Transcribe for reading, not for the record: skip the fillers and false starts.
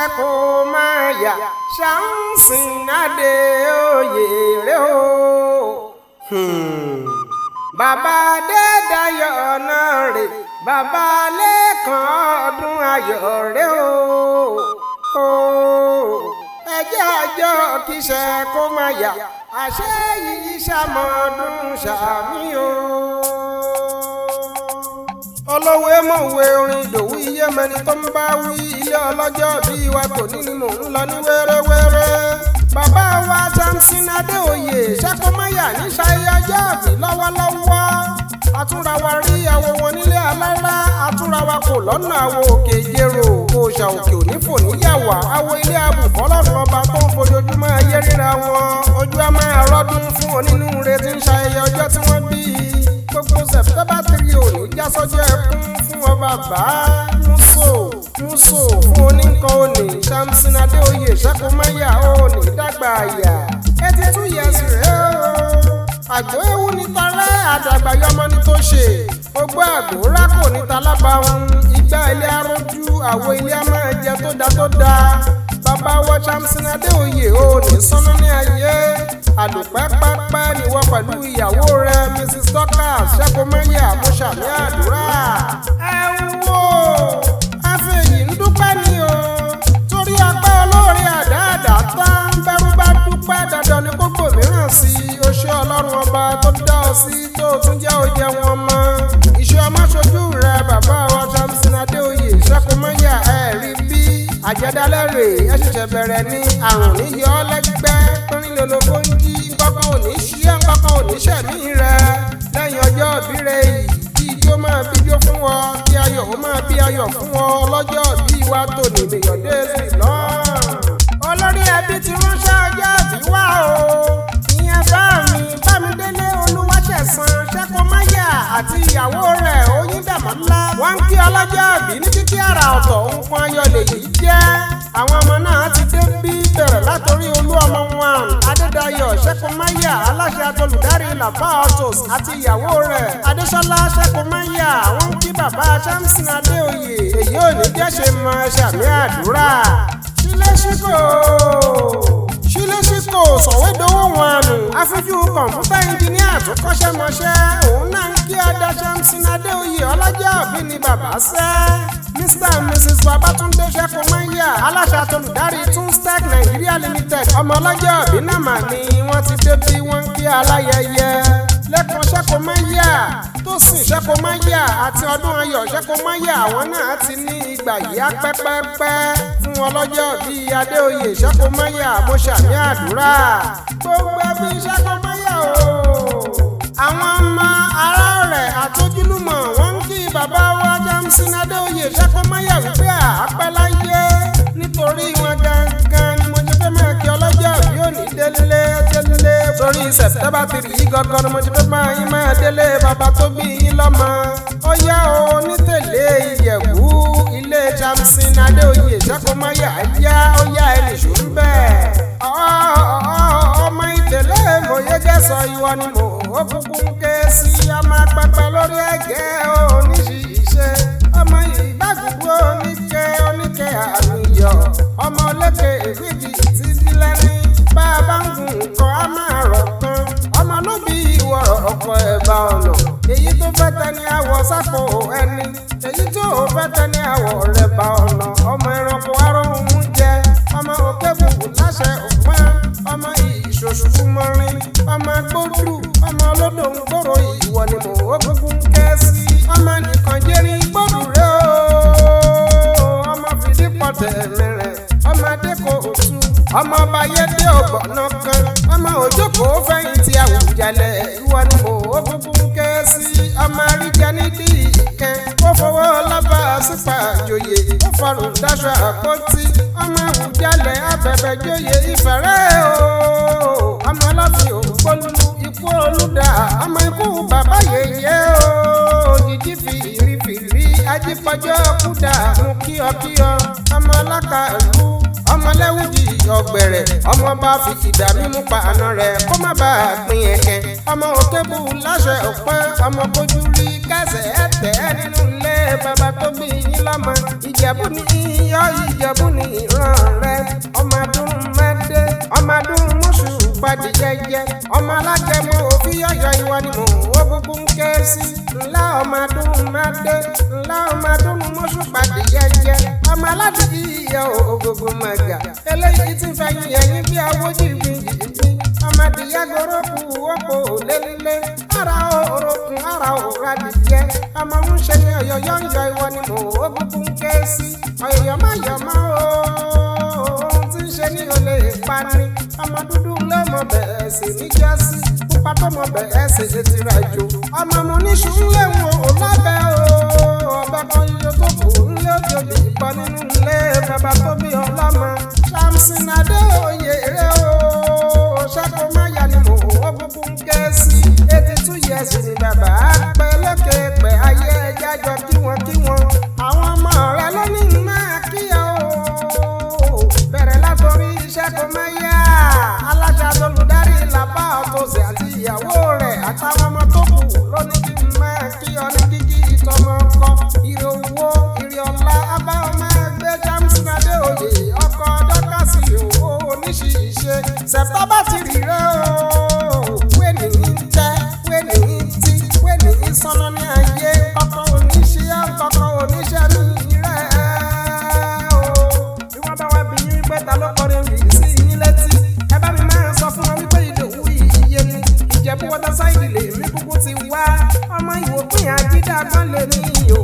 Kíṣẹ́ kó máa yà Samson Adéoyè rè o. Bàbá Adédayọ̀ náà rè, bàbá Lẹ́kan ọdún ayọ̀ rè o. Ẹ jẹ́ àjọ kíṣẹ́ kó máa yà, àṣẹ yìí ṣàmọ́dún ṣàmì o. Olówó mọ̀wé orin ìdòwú iye mẹni tó ń bá wí ilé ọlọ́jọ́ bí wa kò ní ni mò ń lọ ní wẹ́rẹ́wẹ́rẹ́. Bàbá wa Samson Adéoyè Ṣẹ́kọ́máyà ní ṣayé ọjọ́ ìbí lọ́wọ́lọ́wọ́. Àtúnra wa rí àwọ̀ wọn nílé alára, àtúnra wa kò lọ́nà àwọ̀ òkè ìjérò, òòṣà òkè òní fò níyàwá, àwọ̀ ilé abùkọ́ lọ́rùn ọba tó ń fojoojúmọ́ ayé ríra wọn. Ojú á máa rọ́dún fún onínúure tí ń ṣayẹyẹ ọjọ́ tí wọ́n bí i. Gbogbo September 3 òní já sọ́jọ́ ẹkún fún ọba bá múso múso fún oníkan òní Samson Adéoyè Ṣẹ́kọ́máyà òní dàgbà àyà 82 years rẹ̀ o. Àgbo ewu ní tarẹ́ àdàgbà yọmọ ní tó ṣe ogbó àgbò rákò ní talábàáhùn igbá ilé arójú àwo ilé a máa jẹ tó da tó da. Bàbá wa Samson Adéoyè òní sánná ní ayé àdùpẹ́ pápá níwọ pẹ̀lú ìyàwó rẹ Mrs. Dorcas Ṣẹ́kọ́máyà mo ṣàmì àdúrà. Ẹ wo àfẹ̀yìn ń dúpẹ́ ni o torí ọpẹ́ olóore àdáàdá tán bẹ́rù bá dúpẹ́ dandan ni kó gbòmíràn sí i. O ṣé ọlọ́run ọba tó dá ọ sí tó tún jẹ́ ó jẹ wọn mọ́. Iṣẹ́ ọmọ ṣojú rẹ bàbá wa Samson Adéoyè Ṣẹ́kọ́máyà ẹ rí bí àjẹdálẹ́ rè é ṣẹ̀ṣẹ̀ bẹ̀rẹ̀ ní àrùn níyọ́ lẹ́gbẹ́ pínrín lolóko ń jí nǹkankan ò ní ṣí ẹ́ nǹkankan ò ní ṣẹ̀mí rẹ lẹ́yìn ọjọ́ ìbí rẹ yìí kí ijó máa bíjó fún ọ kí ayọ̀ ó máa bí ayọ̀ fún ọ lọ́jọ́ bí wa tòní mèyọ̀dé sí lọ́rùn. Olórí ẹbí ti ránṣẹ́ ọjọ́ ìbí wá o ìyẹn bá mi Bámidélé Olúwaṣẹ̀san Ṣẹ́kọ́máyà àti ìyàwó rẹ̀ Oyíndàmọ́lá wọ́n ń kí ọlọ́jọ́ ìbí ní kíkí àrà ọ̀tọ̀ nǹkan ayọ̀ lèyí jẹ́. Àwọn ọmọ náà ti dé bí bẹ̀rẹ̀ látòrí olú ọmọ wọn Adédayọ̀ Ṣẹ́kọ́máyà aláṣẹ àtolùdarí Làfà Autos àti ìyàwó rẹ̀ Adéṣọlá Ṣẹ́kọ́máyà wọ́n ń kí bàbá Samson Adéoyè èyí ò ní jẹ́ ṣe mọ ṣàmì àdúrà. Ṣílẹ́ṣíkò ṣílẹ́ṣíkò sọ̀wédowó wọn ànù afínjú kọ̀ǹpútà ẹnjìníà tó kọ́ṣẹ́mọṣẹ́ òun náà ń kí ọ̀dà Samson Adéoyè ọlọ́jọ́ òbí ni bàbá sẹ́. Mr and Mrs Babatunde Ṣẹ́kọ́máyà aláṣẹ àtolùdarí Tunstech Nigeria Limited ọmọ ọlọ́jọ́ òbí náà mà ní wọ́n ti dé bí wọ́n ń kí aláyẹyẹ. Lẹ́kan Ṣẹ́kọ́máyà Tósìn Ṣẹ́kọ́máyà àti ọdún ayọ̀ Ṣẹ́kọ́máyà àwọn náà ti ní ìgbà yìí á pẹ́pẹ́pẹ́ fún ọlọ́jọ́ bíi Adéoyè Ṣẹ́kọ́máyà mo ṣàmì àdúrà. Gbogbo ẹbí Ṣẹ́kọ́máyà o. Àwọn ọmọ ará rẹ̀ àtojúlùmọ̀ wọ́n ń kí bàbá wa Samson Adéoyè Ṣẹ́kọ́máyà wípé àápẹ́ láyé nítorí wọn gangan ni mo ṣe fẹ́ máa kí ọlọ́jọ́ bí òní délé délé torí September 3 yìí gangan ni mo ṣe fẹ́ máa yín máa délé bàbá tó bí yín lọ́mọ. Ó yá o nítẹ̀lé ìyẹ̀wù ilé Samson Adéoyè Ṣẹ́kọ́máyà yá ó yá ẹnì ṣù ń bẹ̀. Ọmọ ìtẹ̀lé mòye gẹ̀sọ̀ ìwọ ni mò ó kúkú ń ké sí ọmọ pẹpẹ lórí ẹ̀gẹ́ oníṣìṣẹ́ ọmọ ìgbàgbọ́ oníkẹ́ oníkẹ́ àlùyọ̀ ọmọ olókè ìgbìjì títí lẹ́ni bá a bá ń gun nǹkan á máa rọ̀ kan ọmọ ló bí ìwọ ọkọ̀ ẹ̀bà ọ̀nà èyí tó fẹ́ tẹ ní àwọ̀ sápò ẹni èyí tó fẹ́ tẹ ní àwọ̀ rẹ̀ bá ọ̀nà ọmọ ẹranko aróhùn jẹ ọmọ òkè bùbù láṣẹ òpin ọmọ ìṣòṣùkú mọ́rin ọmọ gbódù ọmọ olódò ń gbòòrò ìwọ ni mò ń kúkú ń ké sí ọmọ nìkan jẹ́rìí gbódù rẹ̀ o ọmọ fìdí pọ̀tẹ́ mẹ́rẹ̀ ọmọ adéko òtún ọmọ ọba yédè ọgbọ̀nà kan ọmọ òjòkó fẹ̀yìntì Àwùjalẹ̀ ìwọ ni mò ń kúkú ń ké sí ọmọ àríjẹ nídìí ìkẹ́ ó fọwọ́ lábà sípà joyè ó fọrùn dáṣọ àpótí ọmọ Àwùjalẹ̀ abẹ̀bẹ̀ joyè ìfẹ̀rẹ́ o ọmọ ọlọ́fin ògbólú ikú olúdà ọmọ ikú bàbá yèyé o òjijì fi ìrìfìrí ajífọjọ́ kúdà mú kíọkíọ ọmọ alákàlù ọmọlẹ́wùjì ọ̀gbẹ̀rẹ̀ ọmọ bá fi ìdá mímú pa àna rẹ̀ kó má bàa pín ẹ̀kẹ́ ọmọ òkébù láṣẹ òpọ́n ọmọ kojú rí kẹsẹ̀ ẹ̀tẹ̀ nínú ilé bàbá tó bí yín lọ́mọ ìjẹ̀bú ní iyọ̀ ìjẹ̀bú. Ìjẹ̀bú ni ìran rẹ. Ọmọ adúrún mẹ́dẹ́, ọmọ adúrún mọ́ṣù padì jẹjẹ. Ọmọ alágẹmọ òfin yọ̀yọ̀ ìwọ ni mò ń wó gbogbo ń ké sí. Ńlá ọmọ adúrún mẹ́dẹ́, ńlá ọmọ adúrún mọ́ṣù padì jẹjẹ. Ọmọ aládìí ìyá ògógó màgà. Eléyìí ti fẹ̀yìn ẹ̀yìn bí awójì gbìn jìjì. Ọmọdìyẹ gorókù òpó òlélílé. Ara òrokùn ara òra dìjẹ. Ọmọ ń ṣe ní ọ̀yọ̀yọ̀ ń yọ ìwọ ni mò ń wó gbogbo ń ké sí. Ọ̀yọ̀yọ̀ má yọ̀ mọ́ o. Ohun tí ń ṣe ní olè pani. Ọmọ dúdú ló mọ bẹ̀ẹ́ sí níjọ́sí. Pupa tó mọ bẹ̀ẹ́ sí ti rà jù. Ọmọ mo níṣu ńlẹ̀ ń wò ó lábẹ́ o. Ọba kan yíyọ tó kù ńlẹ̀ òjòjì ìbọn nínú ilé bàbá tó bí ọlọ́mọ. Samson Adéoyè rẹ̀ o. Ṣẹ́gun Máyà ni mò ń wọ́ gbogbo ń ké sí. 82 years ni bàbá pẹ́ lókè pẹ́ ayé ẹja jọ kí wọ́n kí wọ́n. Àwọn ọmọ rẹ̀ ló ní máa kí ọ o. Bẹ̀rẹ̀ látọrí Ṣẹ́gun Máyà. Aláṣà lolùdarí làbá ọ̀tọ̀sẹ̀ àti ìyàwó rẹ̀ àtàwọn ọmọ tó kù ló ní kí n máa kí ọ ní kíkí ìtọ́mọ ọkọ. Ire owó, ire ọlá, abá ọmọ ẹgbẹ́ Samson Adéoyè ọkọ̀ dọ́kàsì òwò oníṣìṣe. Sẹ̀tọ́bà ti rí rẹ̀ o. Wéènì ń tẹ́, wéènì ń tí, wéènì ń sọnà ní ayé. Kọ́kọ́ oníṣẹ́, kọ́kọ́ oníṣẹ́ ní rẹ̀ o. Bí wọ́n bá wá bí yín wípé ta ló kọrin yìí sí yín létí. Ẹ bá mi máa sọ fún wọn wípé Ìdòwú iye ni. Ìjẹ̀bú wọ́tá sáìdì lè mí kúkú ti wá. Ọmọ ìwòpin àjídàgbọ́n lè ní o.